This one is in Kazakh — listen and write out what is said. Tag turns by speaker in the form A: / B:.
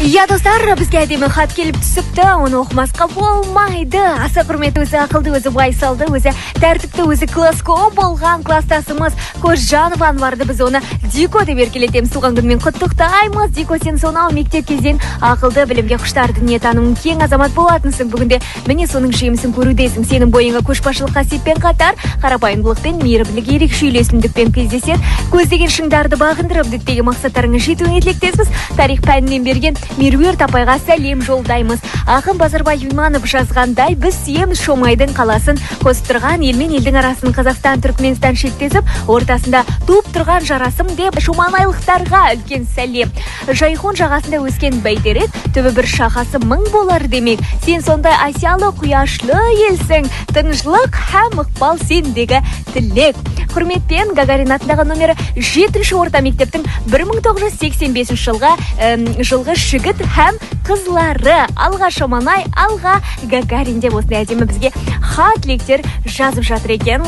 A: Иә, достар, бізге әдемі хат келіп түсіпті, оны оқымасқа болмайды. Аса құрметті, өзі ақылды, өзі байсалды, өзі тәртіпті, өзі класском болған класстасымыз Кожанов Анварды, біз оны Дико деп еркелетеміз, туған күнімен құттықтаймыз. Дико, сен сонау мектеп кезден ақылды, білімге құштар, дүниетанымың кең азамат болатынсың. Бүгінде міне соның жемісін көрудесің. Сенің бойыңа көшбасшылық қасиетпен қатар қарапайымдылық пен мейірімділік ерекше үйлесімдікпен кездеседі. Көздеген шыңдарды бағындырып, діттеген мақсаттарыңа жетуіңе тілектеспіз. Тарих пәнінен берген Меруерт апайға сәлем жолдаймыз. Ақын Базарбай Иманов жазғандай, біз сүйеміз Шомайдың қаласын, қосып тұрған елмен елдің арасын, Қазақстан, Түркменстан шектесіп, ортасында туып тұрған жарасым деп, шоманайлықтарға үлкен сәлем. Жайхун жағасында өскен бәйтерек, түбі бір шахасы мың болар демек. Сен сондай асиялы, құяшлы елсің, тыныштық һәм ықпал сендегі тілек. Құрметпен, Гагарин атындағы номері 7 орта мектептің 1985 жылғы жігіт һәм қызлары. Алға, Шоманай, алға, Гагарин деп осындай әдемі бізге хат, тілектер жазып жатыр екен.